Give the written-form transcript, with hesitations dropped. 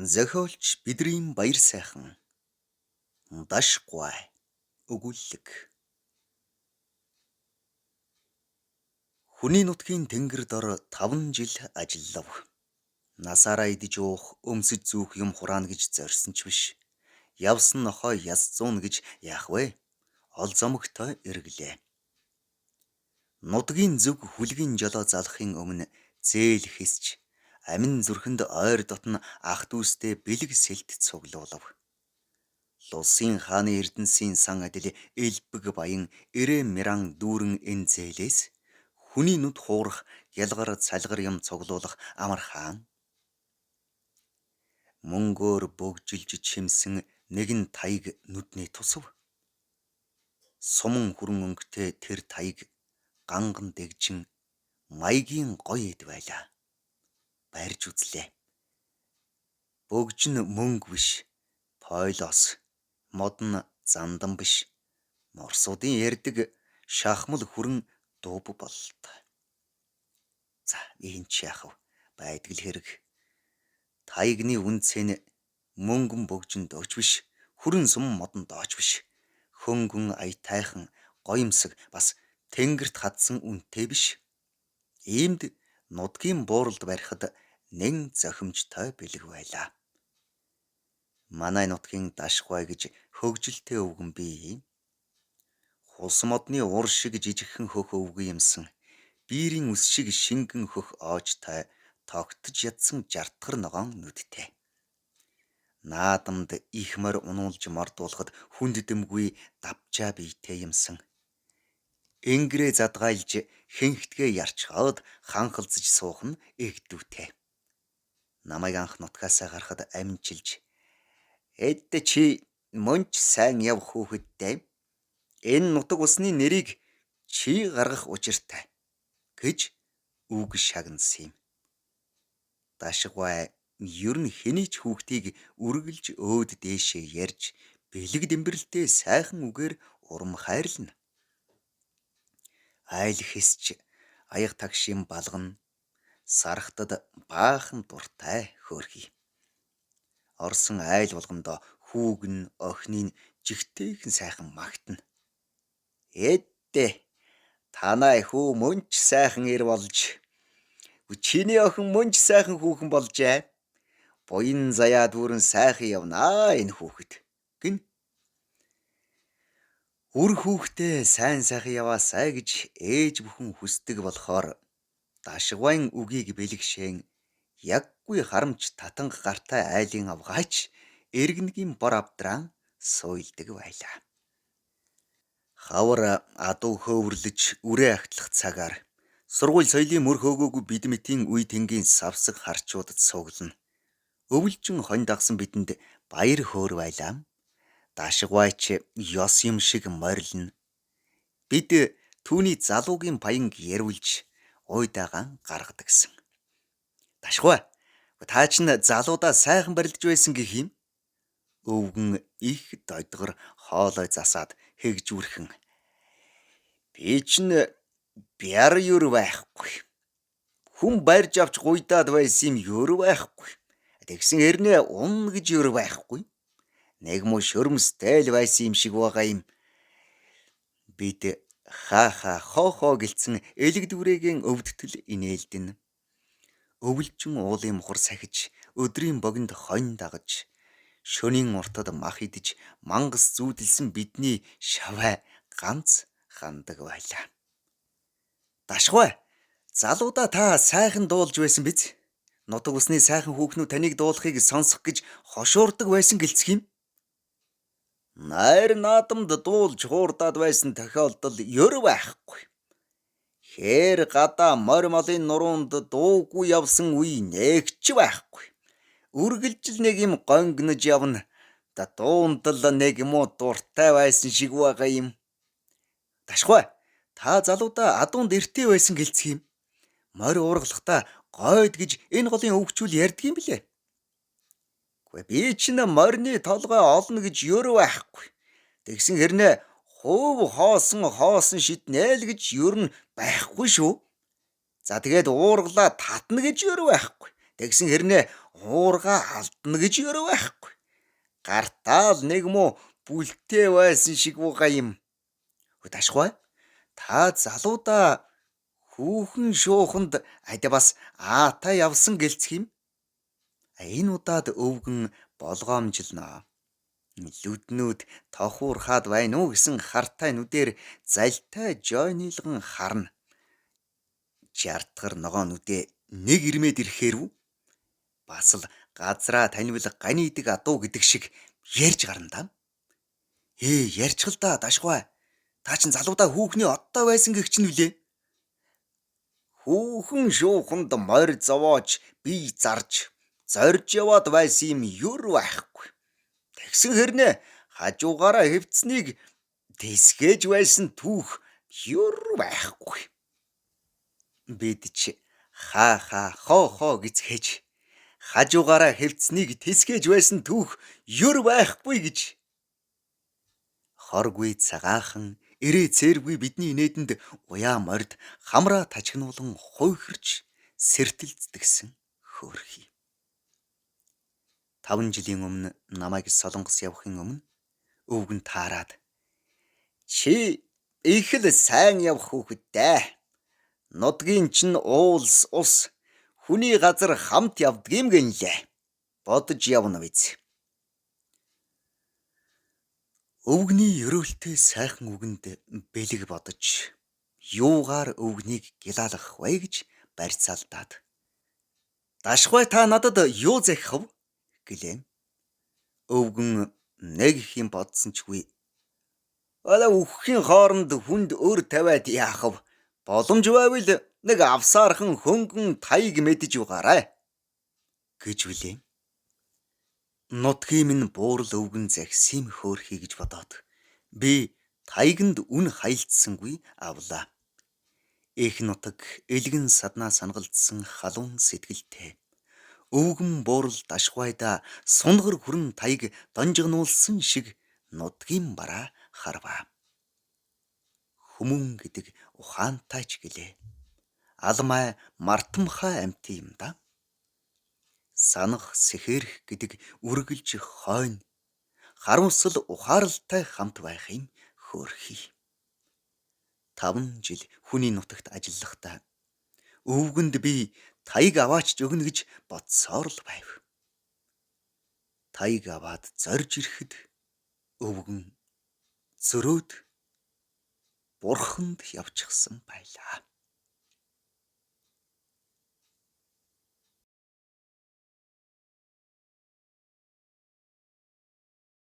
Зохиолч Бидрийн Баяр сайхан Дашгуай өгүүллэг. Хүний нутгийн тэнгэр дор 5 жил ажиллав. Насаараа идэж уух, өмсөж зүүх юм хураана гэж зорьсон ч биш. Явсан нохой яс зүүнэ гэж яах вэ? Ол зомогтой эргэлээ. Нутгийн зүг хүлгийн жолоо залахын өмнө зээл хэсч амин зүрхэнд ойр дотно ах дүүстэй бэлэг сэлт цуглуулав. Лусын хааны эрдэнсийн сан адил элбэг баян эрээ миран дүүрэн энэ зээлээс хүний нүд хуурах гялгар цалгар юм цуглуулах амархан. Мөнгөөр бөгжилж чимсэн нэгэн таяг нүдний тусав. Суман хүрэн өнгөтэй тэр таяг ганган дэгжин маягийн гоё эд байлаа. Барьж үзлээ. Бөгж нь мөнгө биш, пойлоос, мод нь зандан биш. Морсуудын ярьдаг шахмал хүрэн дуб бололтой. За энэ ч яах вэ? Байдгал хэрэг. Таягны үнцэн мөнгөн бөгжин дөөч биш, хүрэн сум модон дооч биш. Хөнгөн аятайхан гоёмсог бас тэнгэрт хадсан үнэтэй биш. Иймд нутгийн бууралд барихад нэн зохимжтой бэлэг байлаа. Манай нутгийн Дашгуай гэж хөгжилтэй өвгөн бий. Хус модны ур шиг жижигхэн хөх өвгөн юмсан. Биерийн үс шиг шингэн хөх оожтой тогтож ядсан жартгар ногоон нүдтэй. Наадамд их морь унуулж мордуулахад хүнд дэмгүй давчаа биетэй юмсан. Энгэрээ задгайлж хэнхтгээ ярьчхаад ханхалзаж суух нь эгдүүтэй. Намайг анх нутгаасаа гарахад амжилж "Эддэ чи мөнч сайн явах хүүхэдтэй. Энэ нутаг усны нэрийг чи гаргах учиртай" гэж үг шагнасан юм. Дашгуай ер нь хэний ч хүүхдийг үргэлж өөд дээшээ ярьж бэлэг дэмбэрэлтэй сайхан үгээр урам хайрлана. Айл хэсч аяг тагшийн балгана. Сархтад баахан дуртай хөөрхий. Орсон айл болгондоо хүүг нь охиныг жигтэйхэн сайхан магтана. Эддэ танай хүү мөнч сайхан эр болж чиний охин мөнч сайхан хүүхэн болжээ. Буян заяа дүүрэн сайхан явнаа энэ хүүхэд гин. Үр хүүхдээ сайн сайхан яваасай гэж ээж бүхэн хүсдэг болохоор Дашгуайн үгийг бэлгшээн яггүй харамч татанга гартай айлын авгаач эргэнгийн бор авдрaan сууйлдаг байлаа. Хавар адуу хөөвөрлөж үрээ ахтлах цагаар сургууль соёлын мөр хөөгөөгүй бид мэтийн үе тэнгийн савсаг харчуудад сууглана. Өвөлжин хонь дагсан бидэнд баяр хөөр байлаа. Дашгуайч ёс юм шиг морилно. Бид түүний залуугийн паянг яриулж уйдаагаан гаргадагсан. Дашгуай та чинь залуудаа сайхан барилдаж байсан гэх юм. Өвгөн их дойдгор хоолой засаад хэгжүүрхэн. Би чинь бяр юр байхгүй. Хүн барьж авч гуйдаад байсан юм юр байхгүй. Тэгсэн хэрнээ унна гэж юр байхгүй. Нэг муу шөрмстэй л байсан юм шиг байгаа юм. Бид ха ха хо хо гэлцэн элэг дүрээгийн өвдтөл инээлдэнэ. Өвөлжин уулын мухар сахиж өдрийн богинд хонь дагаж шөнийн уртад мах идэж мангас зүүдэлсэн бидний шавай ганц хандаг байлаа. Дашгуай залуудаа та сайхан дуулж байсан биз? Нутаг усны сайхан хүүхнүүд таныг дуулахыг сонсох гэж хошуурдаг байсан гэлцэх юм. Найр наадамд дуулж хуурдаад байсан тохиолдол ер байхгүй. Хээр гадаа морь малын нуруунд дуугүй явсан үе нэг ч байхгүй. Үргэлжил нэг юм гонгинож явна. Да дуунд л нэг муу дуртай байсан шиг байгаа юм. Дашгуай та залуудаа адуунд эртээ байсан гэлцэх юм. Морь уургалахдаа гойд гэж энэ голын өвгчүүл ярьдаг юм билээ. Үгүй би чинь морины толгой олно гэж ер байхгүй. Тэгсэн хэрнээ хувь хоосон хоосон шиднэ л гэж ер нь байхгүй шүү. За тэгээд уургалаа татна гэж ер байхгүй. Тэгсэн хэрнээ Уурга алдна гэж өрөө байхгүй. Гартаал нэг муу бүлтэй байсан шиг байгаа юм. Дашгүй. Та залуудаа хүүхэн шууханд адиа бас аатай явсан гэлцэх юм. Энэ удаад өвгөн болгоомжилно. Лүднүүд тохуурхаад байна уу гэсэн хартай нүдээр залтай жойнилган харна. Жартгар ногоон нүдээ нэг ирмээд ирэхээр үү? Бас л газраа танивал ганидаг адуу гэдэг шиг ярьж гарна даа. Ярьчих л да дашгүй. Та чин залуудаа хүүхний одтой байсан гэх чинь үлээ. Хүүхэн шууханд морь зовоож бие зарж зорж яваад байсан юм юр байхгүй. Тэгсэн хэрнээ хажуугаараа хэвцнийг тэсгээж байсан түүх юр байхгүй. Бид ч ха ха хо хо гэцгээж хажуугаараа хэвцнийг тэсгээж байсан түүх юр байхгүй гэж. Хоргүй цагаахан эрээ цээргүй бидний инээдэнд уяа морд хамраа тачигнуулан хуйхэрч сэртэлцдэгсэн хөөрхий. 5 жилийн өмнө намайг Солонгос явахын өмнө өвгөн таарад чи их л сайн явах хүүхэдтэй. Нутгийн чинь уулс ус хүний газар хамт явдгийм гэнлээ. Бодож явна биз. Өвгний ерөөлтэй сайхан үгэнд бэлэг бодож юугаар өвгнийг гилаалах вэ гэж барьцаалдаад. Дашгүй та надад юу захих вэ гэлээ. Өвгөн нэг их юм бодсон ч үгүй. Ола үхэхийн хооронд хүнд өр тавиад яах вэ? Боломж байвал нэг авсаархан хөнгөн таяг мэдэж угаарай гэж билээ. Нутгийн минь буурал өвгөн захисим хөөрхий гэж бодоод би таяганд үн хаялцсангүй авлаа. Их нутаг элгэн саднаа сангалдсан халуун сэтгэлтэй. Өвгөн буурал дашгуайда сунгар хүрэн таяг донжигнуулсан шиг нутгийн бараа харваа. Хүмүүн гэдэг ухаантай ч гэлээ. Алмай мартамхай амт юм да. Санах сэхэрх гэдэг үргэлж хойно харамсал ухаарлалтай хамт байх юм хөөрхий. 5 жил хүний нутагт ажиллахдаа өвгөнд би таяг аваач өгнө гэж бодсоор л байв. Таяг аваад зорж ирэхэд өвгөн зөрөөд бурханд явчихсан байлаа.